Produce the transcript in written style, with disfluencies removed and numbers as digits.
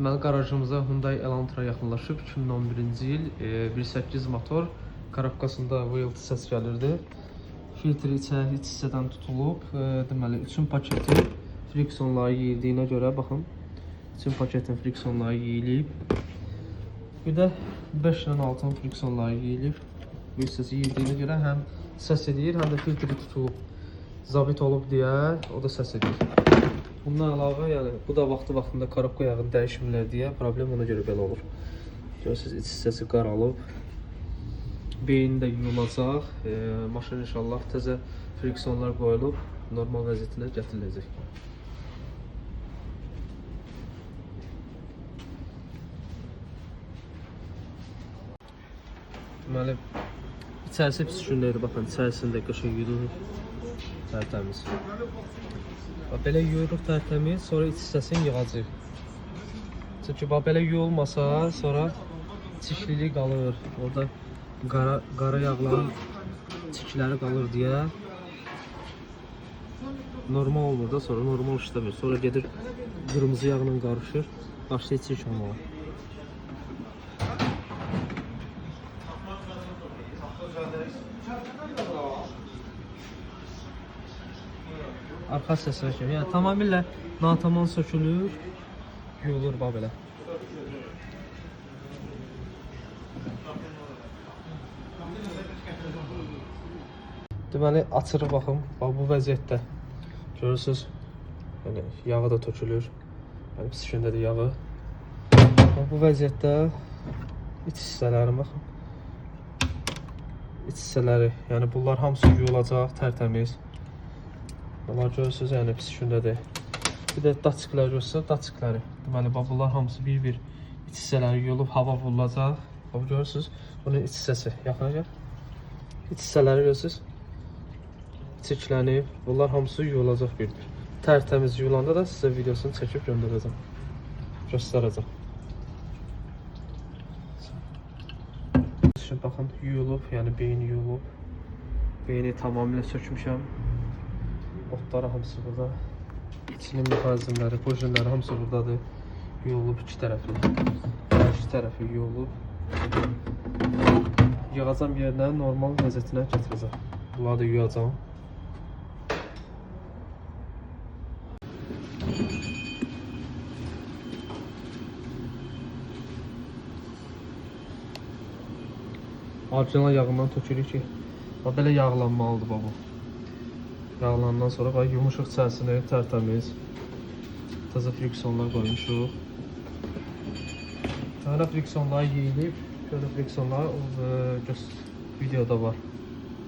Deməli qarajımıza Hyundai Elantra yaxınlaşıb 2011-ci il, 1.8 motor, korobkasında vıyıltı səs gəlirdi. Filtr iç hissədən tutulub. Deməli üçün paketi friksiyonları yeyildiyinə görə baxın. Üçün paketin friksiyonları yeyilib. Bir də 5 ilə 6-nın friksiyonları yeyilib. Bu hissəsi yeyildiyinə görə həm səs eləyir, həm də filtri tutulub. Zabit olub deyə o da səs edir. Bundan əlavə, yəni bu da vaxtı-vaxtında korobka yağını dəyişmirlər deyə problem ona görə belə olur. Görürsüz, iç hissəsi qaralıb. Beyni də yuyulacaq. Maşın inşallah təzə friksiyonlar qoyulub normal vəziyyətinə gətiriləcək. Deməli, içərisi pis gündəydi, baxın, içərisində qəşəng yuyulub, tərtəmiz. Bax, belə yuyuruq tərtəmiz, sonra iç hissəsini yığacağıq. Çünki bax, belə yuyulmasa, sonra çiklilik qalır. Orada qara yağların çikiləri qalır deyə normal olmur da, sonra normal işləmir. Sonra gedir qırmızı yağla qarışır, başlayır çirk olmağa. Arxa hissəsinə kimi, yəni tamamilə nataman sökülür, yuyulur bax belə. Deməli açırıq baxın, bax bu vəziyyətdə görürsüz, yəni yağı da tökülür. Yəni pis gündədir yağı. Bax bu vəziyyətdə iç hissələri baxın. İç hissələri, yəni bunlar hamısı yuyulacaq, tərtəmiz. Bunlar görürsüz, yəni pis gündədir. Bir də daçiklər görürsüz, daçikləri. Deməli bax bunlar hamısı bir-bir iç hissələri yuyulub hava vurulacaq. Bax görürsüz, bunun iç hissəsi. Yaxına gəl. İç hissələri görürsüz. Çirklənib. Bunlar hamısı yuyulacaq bir-bir. Tərtəmiz yuyulanda da sizə videosunu çəkib göndərəcəm. Göstərəcəm. Şimdi baxın, yuyulub, yəni beyni yuyulub. Beyni tamamilə sökmüşəm. Otları hamısı burada. İçinin mexanizmləri, projinləri hamısı buradadır. Yuyulub iki tərəfli. Hər iki tərəfi yuyulub. Yığacam yerinə, normal vəziyyətinə gətirəcəm. Bunları da yuyacam. Orijinal yağından tökülür ki, bax belə yağlanmalıdır bax bu. Yağlanandan sonra bax yumuşaq içərisini tərtəmiz. Təzə friksiyonlar qoymuşuq. Köhnə friksiyonlar yeyilib, köhnə friksiyonlar videoda var.